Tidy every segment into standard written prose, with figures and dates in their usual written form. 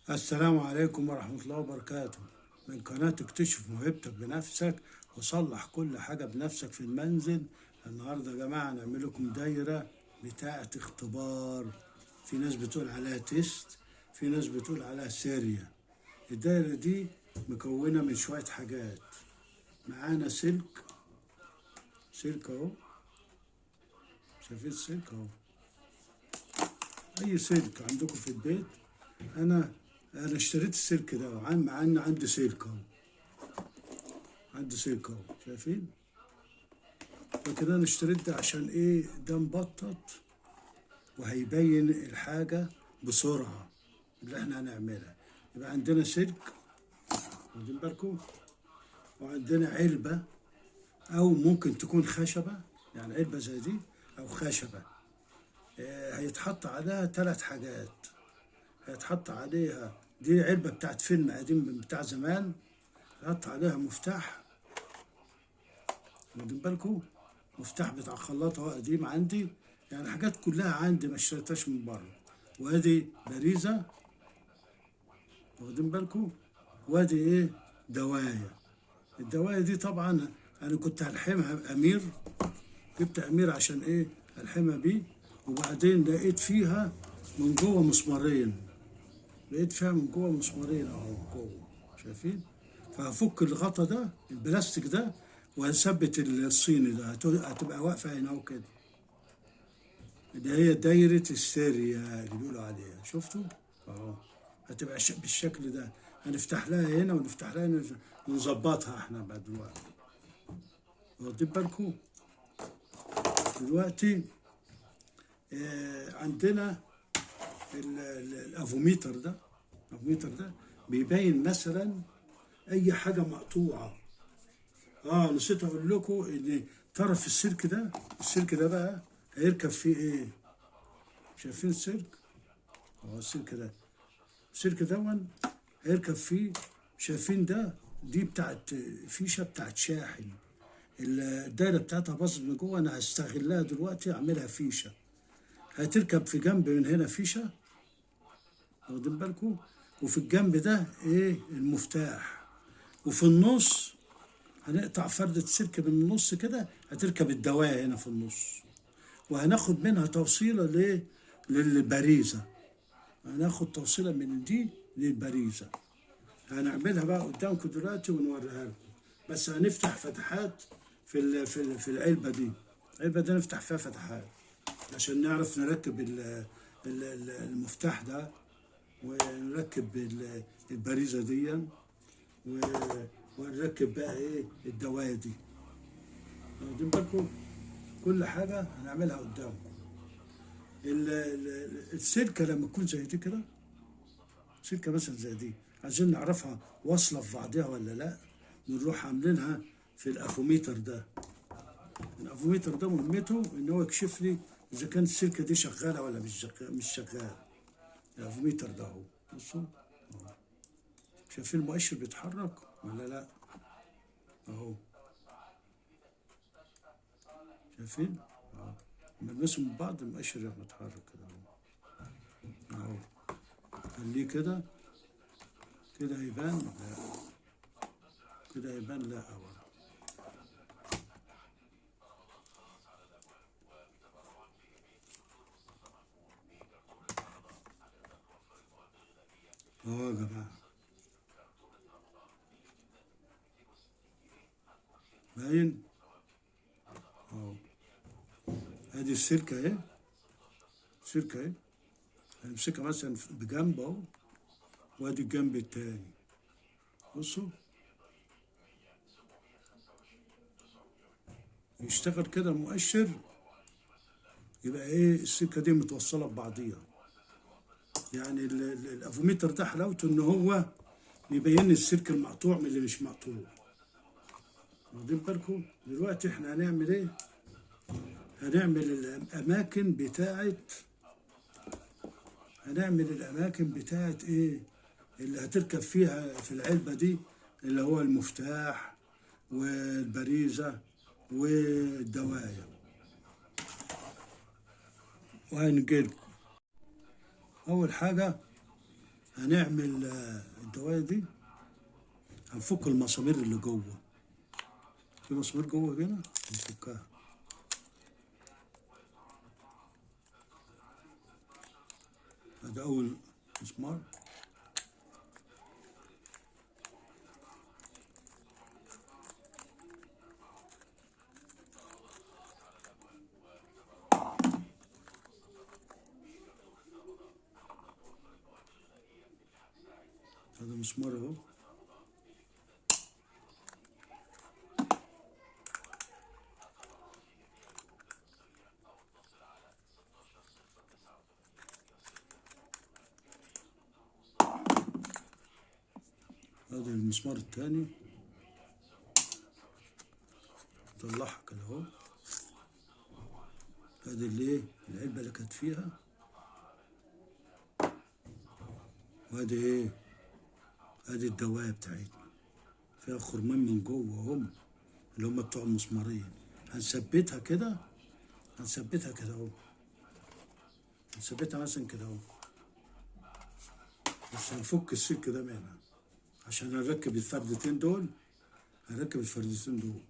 السلام عليكم ورحمة الله وبركاته. من قناة اكتشف موهبتك بنفسك وصلح كل حاجة بنفسك في المنزل. النهاردة يا جماعة هنعمل لكم دايرة بتاعة اختبار. في ناس بتقول عليها test، في ناس بتقول عليها سيريا. الدايرة دي مكونة من شوية حاجات. معانا سلك، سلك اهو، شايفين السلك اهو، اي سلك عندكم في البيت. انا اشتريت السلك ده، مع ان عندي سلك اهو، عندي سلك اهو، شايفين؟ لكن انا اشتريت ده عشان ايه؟ ده مبطط وهيبين الحاجة بسرعة اللي احنا هنعملها. يبقى عندنا سلك، واخدين بالكم، وعندنا علبة او ممكن تكون خشبة، يعني علبة زي دي او خشبة. هيتحط عليها 3 حاجات. هيتحط عليها، دي علبة بتاعت فيلم قديم بتاع زمان، هيتحط عليها مفتاح، واخدين بالكم، مفتاح بتاع خلاط اهو قديم عندي، يعني حاجات كلها عندي ما اشتريتهاش من بره. وادي باريزة، واخدين بالكم، وادي ايه؟ دواية. الدواية دي طبعا انا كنت هلحمها بأمير، جبت أمير عشان ايه؟ ألحمها بيه. وبعدين لقيت فيها من جوه مسمارين، لقيت فيها من جوه مسمارين اهو جوه، شايفين؟ فهفك الغطا ده البلاستيك ده وهثبت الصيني ده، هتبقى واقفة هنا اهو كده، اللي هي دايرة السيريا اللي بيقولوا عليها، شفتوا؟ اهو هتبقى بالشكل ده. هنفتح لها هنا ونفتح لها هنا ونظبطها احنا بعد دلوقتي، واخدين بالكم؟ دلوقتي عندنا الافوميتر ده. الافوميتر ده بيبين مثلا اي حاجة مقطوعة. نسيت اقول لكم ان طرف السلك ده، السلك ده بقى هيركب فيه ايه؟ شايفين السلك؟ اهو السلك ده، السلك ده هيركب فيه، شايفين ده؟ دي بتاعت فيشه بتاعت شاحن، الدايرة بتاعتها باظت من جوه، انا هستغلها دلوقتي اعملها فيشه. هتركب في جنب من هنا فيشه، واخدين بالكم، وفي الجنب ده ايه؟ المفتاح. وفي النص هنقطع فردة سلك من النص كده، هتركب الدواية هنا في النص، وهناخد منها توصيلة ليه؟ للبريزة. هناخد توصيلة من دي للبريزة. هنعملها بقى قدامكم دلوقتي ونوريها لكم، بس هنفتح فتحات في في العلبة دي. العلبة دي نفتح فيها فتحات عشان نعرف نركب المفتاح ده، ونركب البريزة دي، ونركب بقى ايه؟ الدواية دي. واخدين بالكم؟ كل حاجة هنعملها قدامكم. السلكة لما تكون زي دي كده، سلكة مثلا زي دي، عايزين نعرفها واصلة في بعضها ولا لا، نروح عاملينها في الافوميتر ده. الافوميتر ده مهمته ان هو يكشف لي اذا كانت السلكة دي شغالة ولا مش شغالة. الافوميتر ده اهو، بصوا شايفين المؤشر بيتحرك ولا لا؟ اهو شايفين؟ اهو لما نلمسهم من بعض المؤشر بيتحرك كده اهو. اهو خليه كده كده يبان، لا كده يبان، لا اهو. اهو يا جماعة باين اهو. ادي السلكة اهي، السلكة اهي، هنمسكها مثلا بجنب اهو، وادي الجنب التاني. بصوا يشتغل كده المؤشر، يبقى ايه؟ السلكة دي متوصلة ببعضيها. يعني الافوميتر ده حلاوته ان هو يبين السلك المقطوع من اللي مش مقطوع. واخدين بالكم؟ دلوقتي احنا هنعمل ايه؟ هنعمل الاماكن بتاعت، هنعمل الاماكن بتاعت ايه؟ اللي هتركب فيها في العلبة دي، اللي هو المفتاح والبريزة والدواية. وهنجيلكم. اول حاجة هنعمل الدوايه دي، هنفك المسامير اللي جوه. في مسامير جوه هنا نفكها. هذا اول مسمار. هذا مسمار اهو. هذا المسمار الثاني، نطلعها كده اهو. هذه اللي العلبة اللي كانت فيها، وادي ايه؟ ادي الدواية بتاعتنا، فيها خرمين من جوه هم اللي هم بتوع المسمارين. هنثبتها كده، هنثبتها كده اهو، هنثبتها مثلا كده اهو، بس هنفك السلك ده منها عشان هنركب الفردتين دول. هنركب الفردتين دول.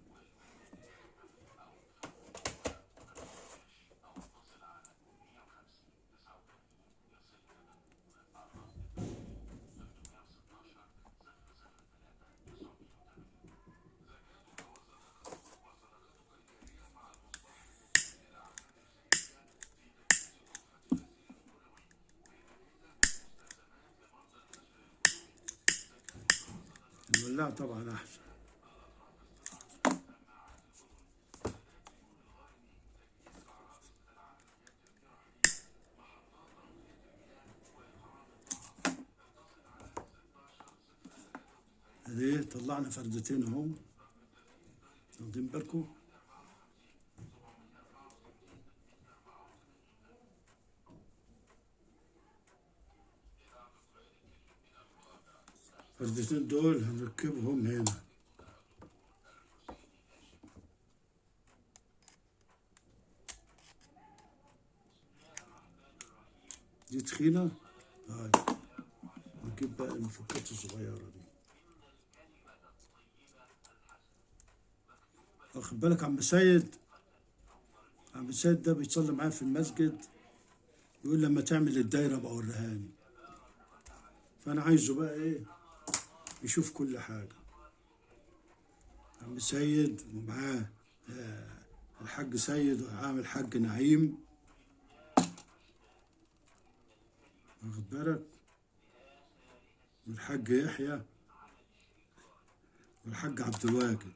الولاعة طبعا احسن. ادي طلعنا فردتين اهو، واخدين بالكم؟ الفردتين دول هنركبهم هنا. دي تخينة، طيب نجيب بقى المفكات الصغيرة دي. واخد بالك عم سيد؟ عم سيد ده بيتصلي معايا في المسجد، يقول لما تعمل الدايرة بقى وريهاني. فأنا عايزه بقى إيه؟ يشوف كل حاجة. عم سيد ومعاه الحاج سيد ومعاه الحاج نعيم، واخد بالك، والحاج يحيى والحاج عبد الواجد.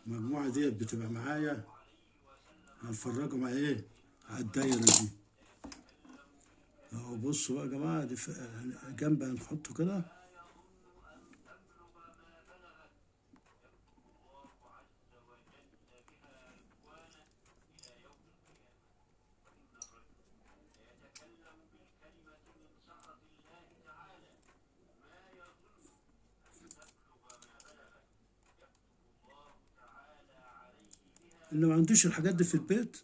المجموعة ديت بتبقى معايا، هنفرجهم على ايه؟ على الدايرة دي. اهو بصوا بقى يا جماعة، دي جنب هنحطه كده. اللي ما عندوش الحاجات دي في البيت،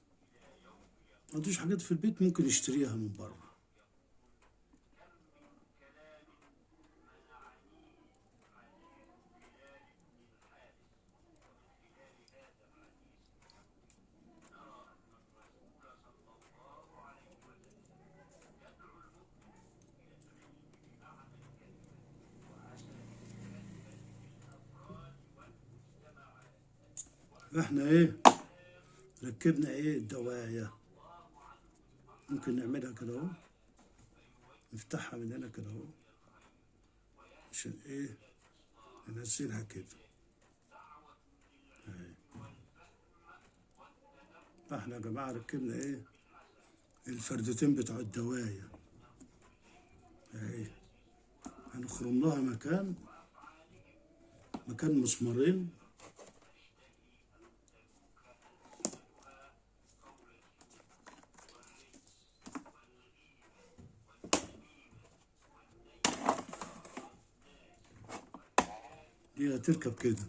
ما عندوش حاجات في البيت ممكن يشتريها من بره. احنا ايه ركبنا ايه الدواية، ممكن نعملها كده اهو، نفتحها من هنا كده اهو عشان ايه ننزلها كده. احنا يا جماعة ركبنا ايه الفردتين بتوع الدواية اهي. هنخرم لها مكان مسمارين. دي هتركب كده،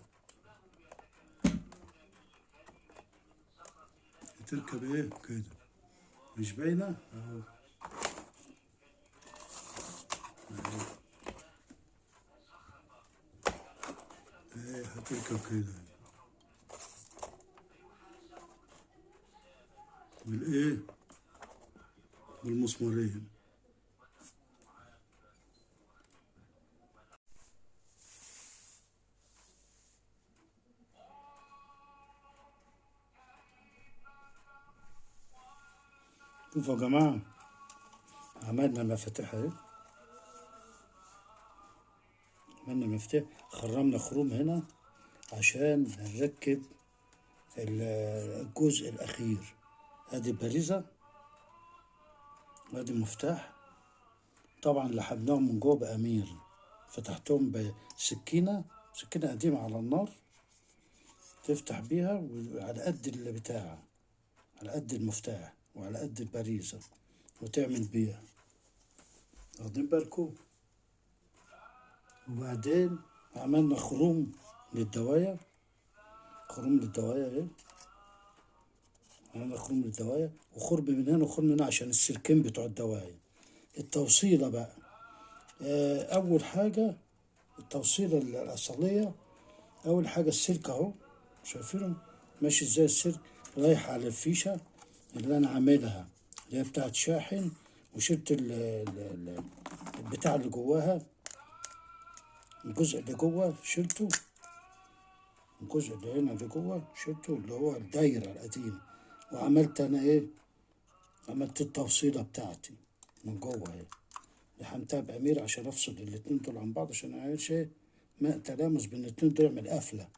هتركب ايه كده، مش باينة اهو. تركب كده بالايه؟ بالمسمارين. شوفوا يا جماعة، عملنا المفاتيح اهي، عملنا المفاتيح، خرمنا خروم هنا عشان نركب الجزء الأخير. ادي البريزة وادي المفتاح، طبعا لحمناهم من جوه بأمير، فتحتهم بسكينة، سكينة قديمة على النار تفتح بيها، وعلى قد البتاع، على قد المفتاح وعلى قد البريزة، وتعمل بيها. واخدين بالكم؟ وبعدين عملنا خروم للدوايا، خروم للدوايا اهي، عملنا خروم للدوايا، وخرم من هنا وخرم من هنا عشان السلكين بتوع الدوايا. التوصيلة بقى، أول حاجة التوصيلة الأصلية، أول حاجة السلك أهو، شايفينه ماشي ازاي؟ السلك رايح على الفيشة اللي أنا عاملها اللي هي بتاعت شاحن، وشلت البتاع اللي جواها، الجزء اللي جوه شلته، الجزء اللي هنا اللي جوه شلته، اللي هو الدايرة القديمة، وعملت أنا إيه؟ عملت التوصيلة بتاعتي من جوه أهي، لحمتها بأمير عشان أفصل الاتنين دول عن بعض، عشان ما أعملش إيه؟ تلامس بين الاتنين دول، يعمل قفلة.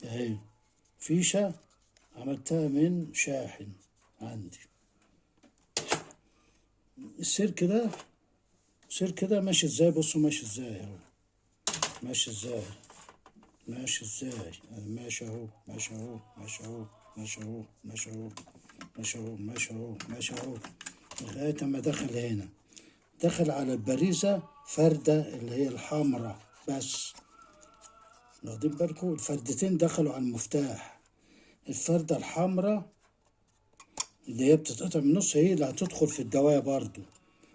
أهي فيشة عملتها من شاحن عندي. السلك ده، السلك ده ماشي ازاي؟ بصوا ماشي ازاي اهو، ماشي ازاي، ماشي ازاي، ماشي اهو، ماشي اهو، ماشي اهو، ماشي اهو، ماشي اهو، ماشي اهو، ماشي اهو، ماشي اهو، لغاية ما دخل هنا، دخل على البريزة فردة اللي هي الحمراء بس. واخدين بالكم؟ الفردتين دخلوا على المفتاح. الفردة الحمراء اللي هي بتتقطع من النص هي اللي هتدخل في الدواية برضو،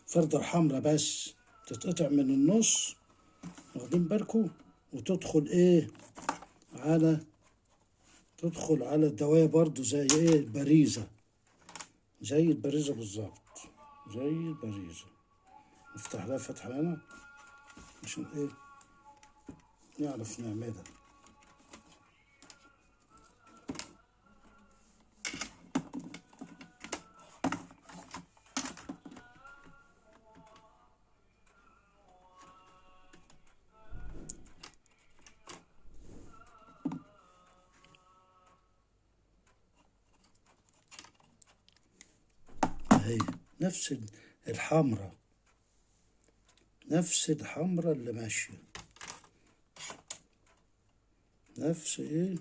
الفردة الحمراء بس تتقطع من النص، واخدين بالكم؟ وتدخل ايه؟ على، تدخل على الدواية برضو زي ايه؟ البريزة، زي البريزة بالظبط، زي البريزة. نفتح لها فتحة هنا عشان ايه؟ نعرف نعملها. اهي نفس الحمرة، نفس الحمرة اللي ماشية، نفس ايه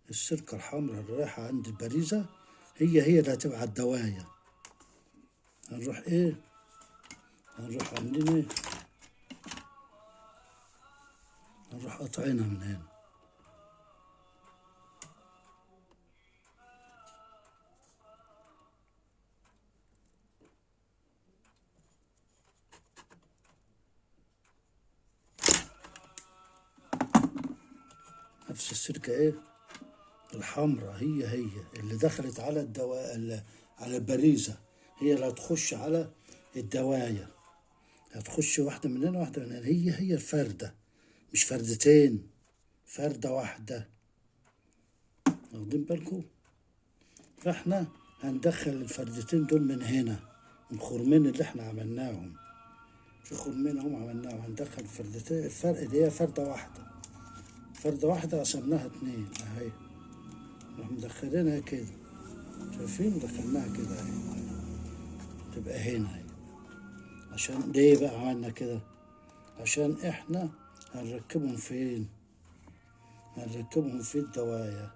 السلكة الحمراء اللي رايحة عند البريزة، هي هي اللي هتبقى على الدواية. هنروح ايه؟ هنروح عاملين ايه؟ هنروح قاطعينها من هنا. نفس السلكة ايه؟ الحمراء هي هي اللي دخلت على الدواء، على البريزة، هي اللي هتخش على الدواية. هتخش واحدة من هنا واحدة من هنا، هي هي الفردة، مش فردتين، فردة واحدة. واخدين بالكم؟ فاحنا هندخل الفردتين دول من هنا، من الخرمين اللي احنا عملناهم، في خرمين هم عملناهم، هندخل الفردتين، الفرق اللي هي فردة واحدة، فردة واحدة قسمناها اتنين اهي، نروح مدخلينها كده، شايفين؟ دخلناها كده اهي، تبقى هنا اهي. عشان ليه بقى عملنا كده؟ عشان احنا هنركبهم فين؟ هنركبهم في الدواية.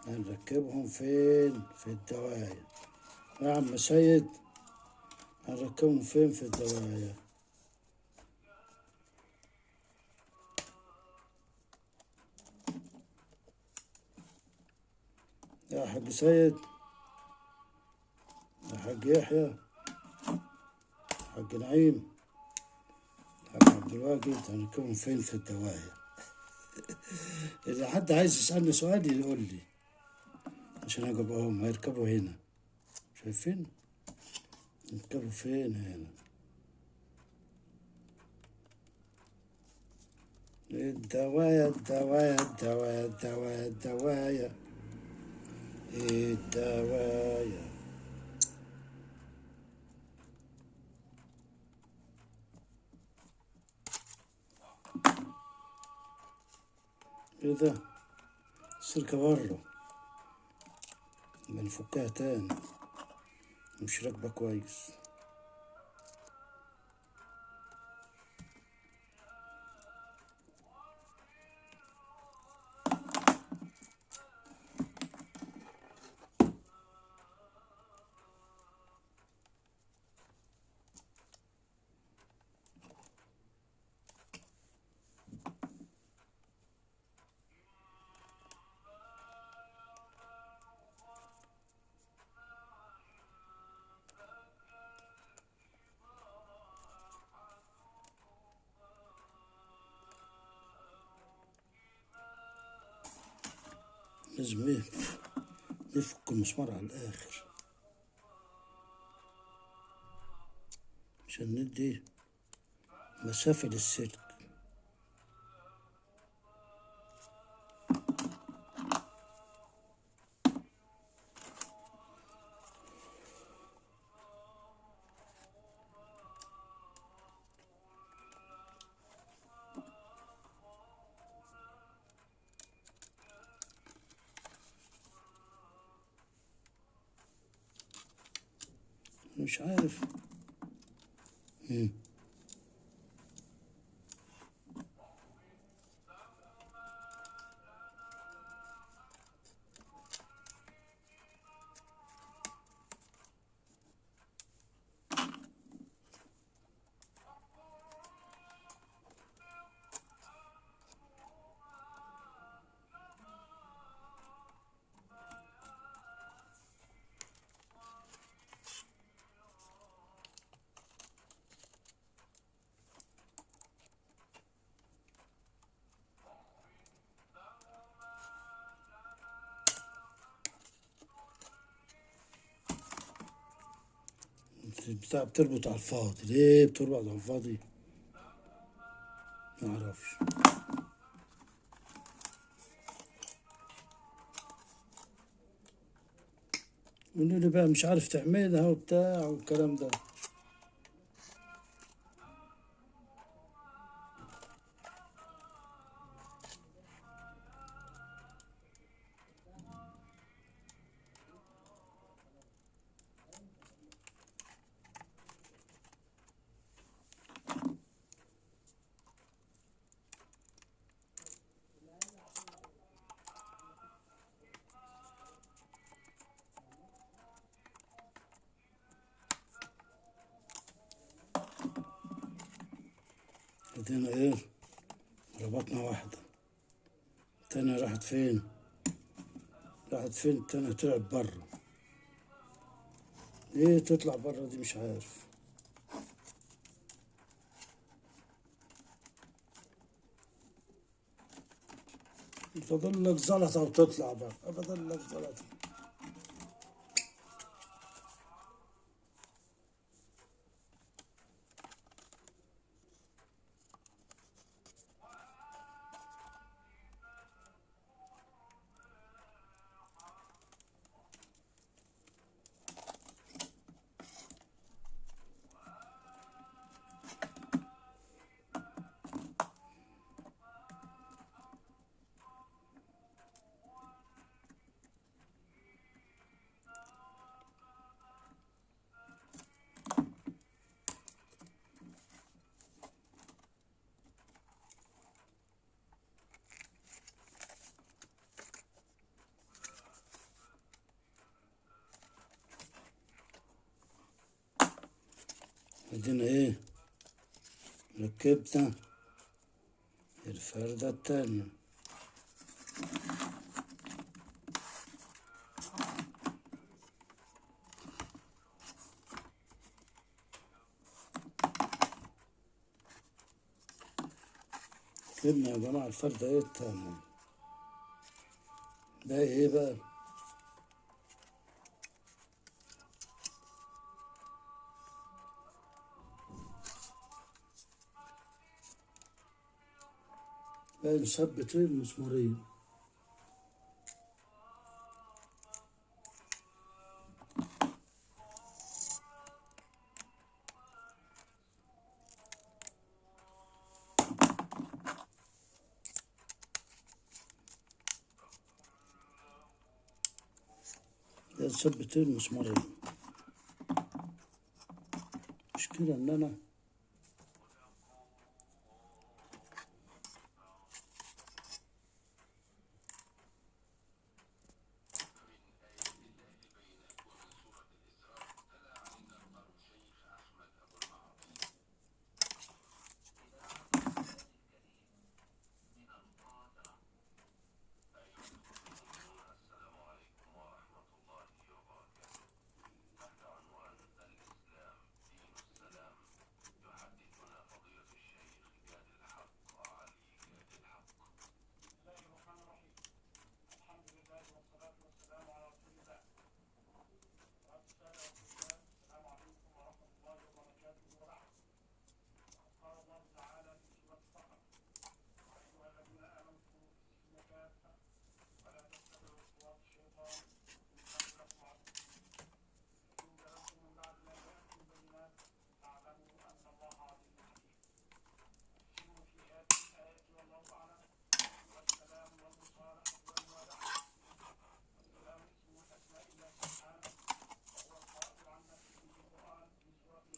هنركبهم فين؟ في الدواية. يا عم سيد هنركبهم فين في الدواية؟ يا حاج سيد، يا حاج يحيى، حاج نعيم، حاج عبد بالواجب. هنركبهم فين؟ في الدواية. إذا حد عايز يسألني سؤال يقول لي عشان أجيبهم. هيركبوا هنا، شايفين؟ يركبوا فين؟ هنا. الدواية الدواية الدواية الدواية الدواية الدواية. ايه ده؟ السلكة بره، بنفكها تاني، مش راكبة كويس. لازم ايه نفك المسمار على الاخر عشان ندي مسافة للسلك. مش عارف. بتاع بتربط على الفاضي. ليه بتربط على الفاضي؟ معرفش. قولوا لي بقى مش عارف تعملها وبتاع والكلام ده. ادينا ايه؟ ربطنا واحدة، التانية راحت فين؟ راحت فين؟ التانية طلعت برا. ليه تطلع برا دي؟ مش عارف. فاضل لك زلطة وتطلع برا، فاضل لك زلطة. ادينا ايه؟ ركبنا الفردة التانية. شلنا يا جماعة الفردة ايه التانية. باقي ايه بقى؟ باقي نثبت ايه المسمارين. نثبت المسمارين. مشكلة ان انا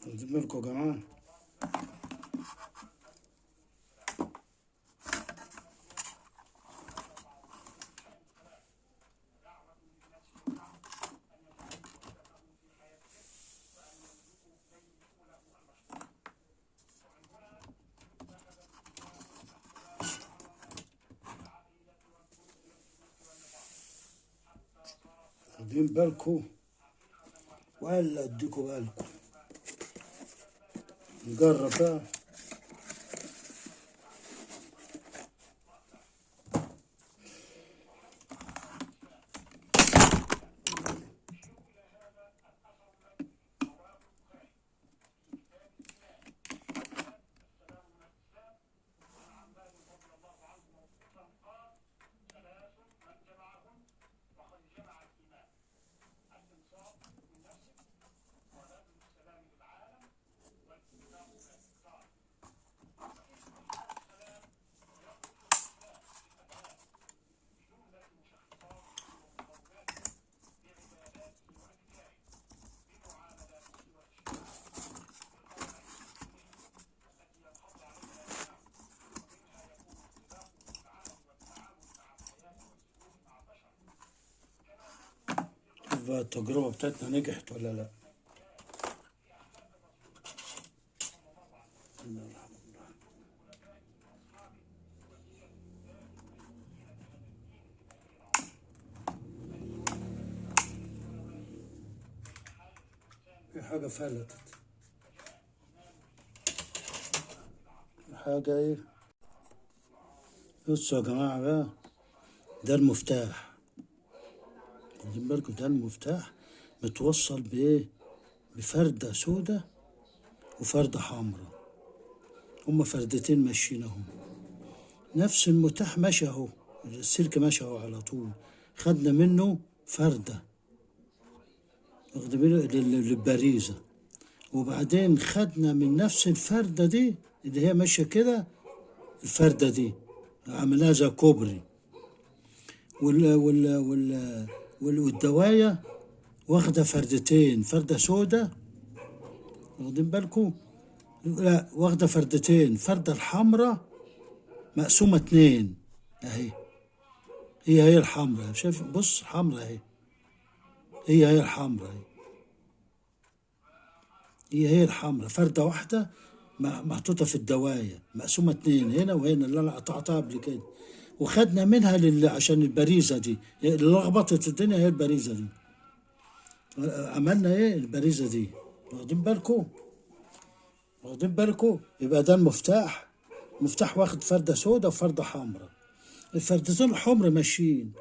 واخدين بالكم يا جماعة؟ واخدين بالكم ولا اديكوا بالكم؟ نجرب بقى. بقى التجربة بتاعتنا نجحت ولا لا؟ بسم الله الرحمن الرحيم. في حاجة فلتت، في حاجة ايه؟ بصوا يا جماعة بقى، ده المفتاح، واخدين بالكم؟ ده المفتاح متوصل بايه؟ بفردة سودة وفردة حمراء، هما فردتين ماشيين اهو. نفس المتاح ماشي اهو، السلك ماشي اهو على طول، خدنا منه فردة واخدين بالكم للبريزة، وبعدين خدنا من نفس الفردة دي اللي هي ماشية كده، الفردة دي عملناها زي كوبري، وال وال وال والدواية واخدة فردتين، فردة سودة واخدين بالكم؟ لا واخدة فردتين، فردة الحمراء مقسومة اتنين اهي، هي هي الحمراء، شايف؟ بص الحمراء اهي، هي هي الحمراء اهي، هي هي الحمراء، فردة واحدة محطوطة في الدواية مقسومة اتنين هنا وهنا اللي انا قطعتها قبل كده، وخدنا منها عشان البريزة دي اللي لخبطت الدنيا، هي البريزة دي. عملنا ايه البريزة دي؟ واخدين بالكم؟ واخدين بالكم؟ يبقى ده المفتاح مفتاح واخد فردة سوداء وفردة حمراء. الفردتين الحمر ماشيين،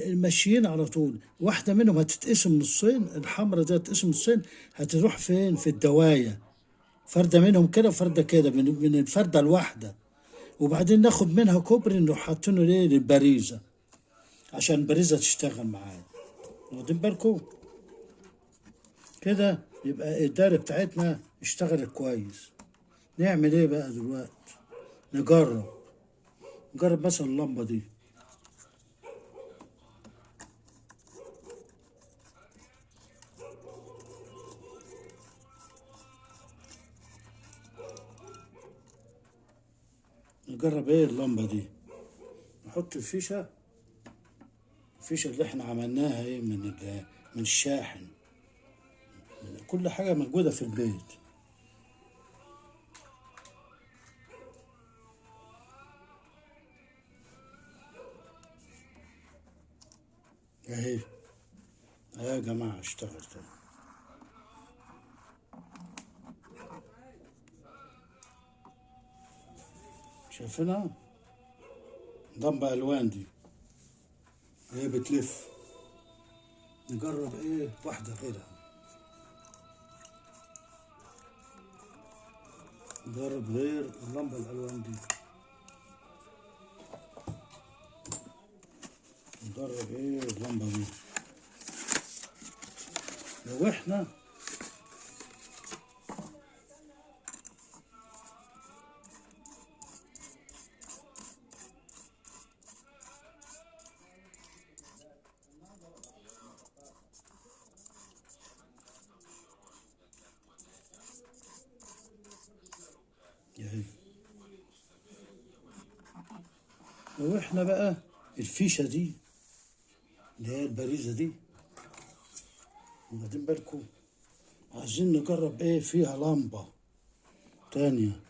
ماشيين على طول. واحدة منهم هتتقسم نصين، الحمراء دي هتتقسم نصين، هتروح فين؟ في الدواية. فردة منهم كده وفردة كده من الفردة الواحدة، وبعدين ناخد منها كوبري نروح حاطينه ليه؟ للبريزة، عشان البريزة تشتغل معانا. واخدين بالكم؟ كده يبقى الدايرة بتاعتنا اشتغلت كويس. نعمل ايه بقى دلوقتي؟ نجرب مثلا اللمبة دي. نجرب ايه اللمبة دي؟ نحط الفيشة، الفيشة اللي احنا عملناها ايه من الشاحن. كل حاجة موجودة في البيت. اهي اهي يا جماعة اشتغلت. شايفينها؟ لمبة ألوان دي هي بتلف. نجرب ايه واحدة غيرها. نجرب غير اللمبة الألوان دي. نجرب ايه اللمبة دي. لو احنا لو احنا بقى الفيشة دي اللي هي البريزة دي، واخدين بالكم، عايزين نجرب ايه فيها لمبة تانية.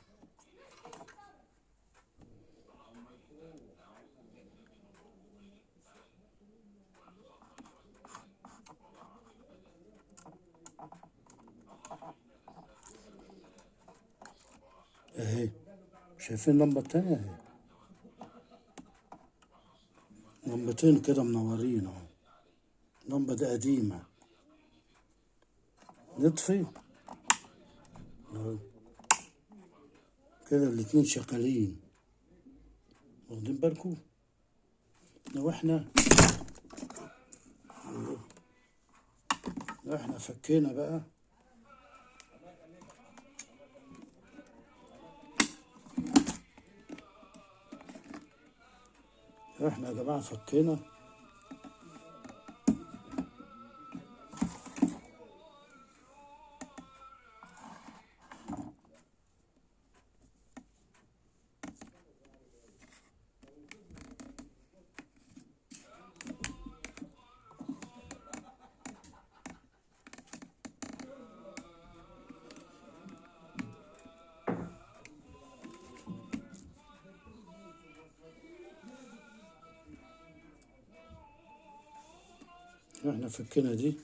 اهي شايفين اللمبة التانية اهي، لمبتين كده منورين اهو. اللمبة دي قديمة. نطفي اهو كده، الاتنين شغالين. واخدين بالكم؟ لو احنا فكينا بقى احنا يا جماعة فكينا احنا فكينا دي،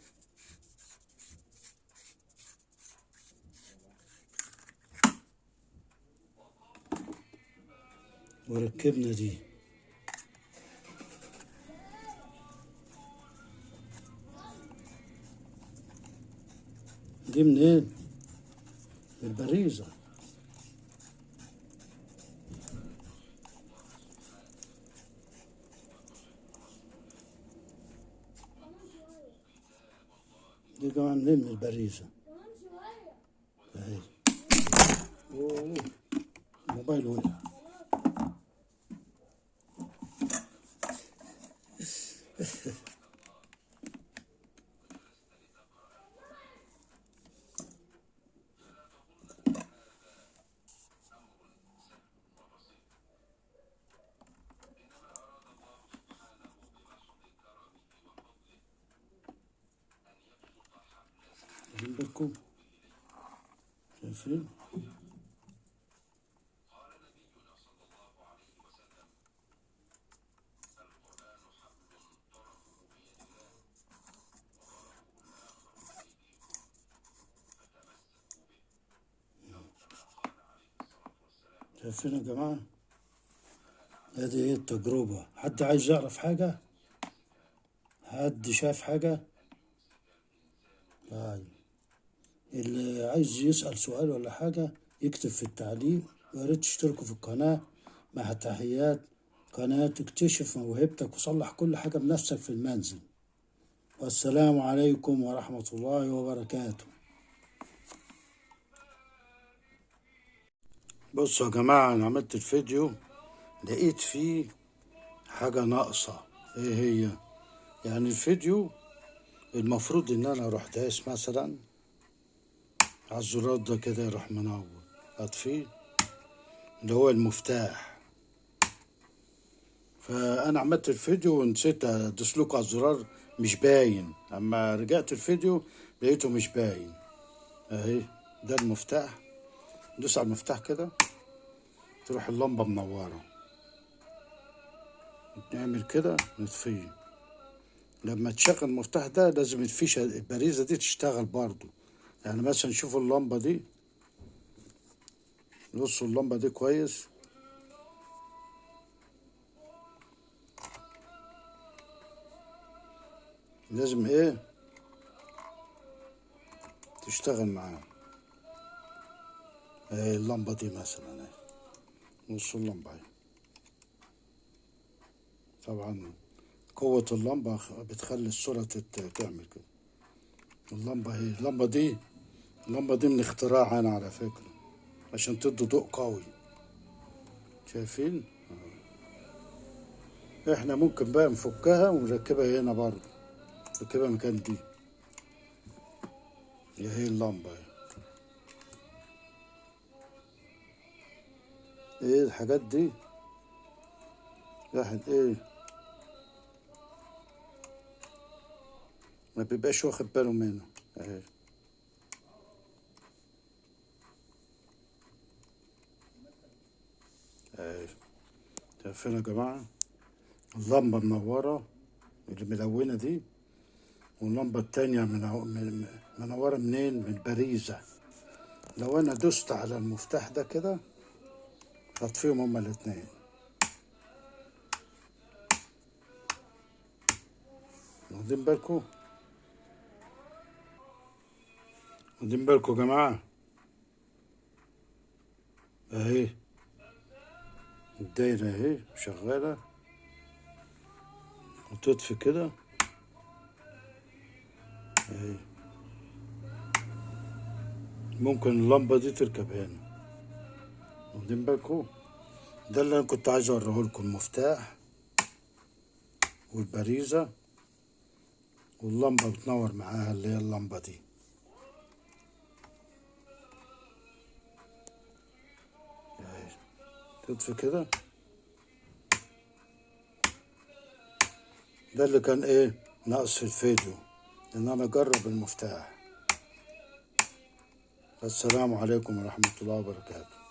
وركبنا دي. دي منين؟ من البريزة. دي كمان منين؟ من البريزة. اهي. اوه الموبايل وقع. بالكم شايفين؟ شايفين يا جماعة؟ هذه هي التجربة. حد عايز يعرف حاجة؟ حد شاف حاجة؟ طيب اللي عايز يسأل سؤال ولا حاجة يكتب في التعليق، ويا ريت تشتركوا في القناة. مع تحيات قناة اكتشف موهبتك وصلح كل حاجة بنفسك في المنزل. والسلام عليكم ورحمة الله وبركاته. بصوا يا جماعة، أنا عملت الفيديو لقيت فيه حاجة ناقصة. إيه هي؟ يعني الفيديو المفروض إن أنا أروح دايس مثلا على الزرار ده كده يروح منور، أطفيه اللي هو المفتاح. فأنا عملت الفيديو ونسيت أدوس لكم على الزرار، مش باين. أما رجعت الفيديو لقيته مش باين. أهي ده المفتاح، دوس على المفتاح كده تروح اللمبة منورة. نعمل كده نطفيه. لما تشغل المفتاح ده لازم الفيشة البريزة دي تشتغل برضو. يعني مثلا شوفوا اللمبة دي، بصوا اللمبة دي كويس. لازم ايه تشتغل معاه. اهي اللمبة دي مثلا اهي، نص اللمبة اهي. طبعا قوة اللمبة بتخلي الصورة تعمل كده. اللمبة اهي، اللمبة دي من اختراع انا على فكرة، عشان تدي ضوء قوي. شايفين؟ احنا ممكن بقى نفكها ونركبها هنا برضه، نركبها مكان دي. هي اللمبة اهي. ايه الحاجات دي؟ الواحد ايه ما بيبقاش واخد باله منه. اهي اهي، شايفين يا جماعة؟ اللمبة منورة اللي ملونة دي، واللمبة التانية منورة منين؟ من البريزة. لو أنا دوست على المفتاح ده كده هطفيهم هما الاتنين. واخدين بالكم؟ واخدين بالكم يا جماعة؟ اهي الدايرة اهي شغالة، وتطفي كده اهي. ممكن اللمبة دي تركب هنا. واخدين بالكم؟ ده اللي انا كنت عايز اوريهولكم، المفتاح والبريزة واللمبة بتنور معاها اللي هي اللمبة دي. تطفي كده. ده اللي كان ايه ناقص في الفيديو، ان انا اجرب المفتاح. السلام عليكم ورحمة الله وبركاته.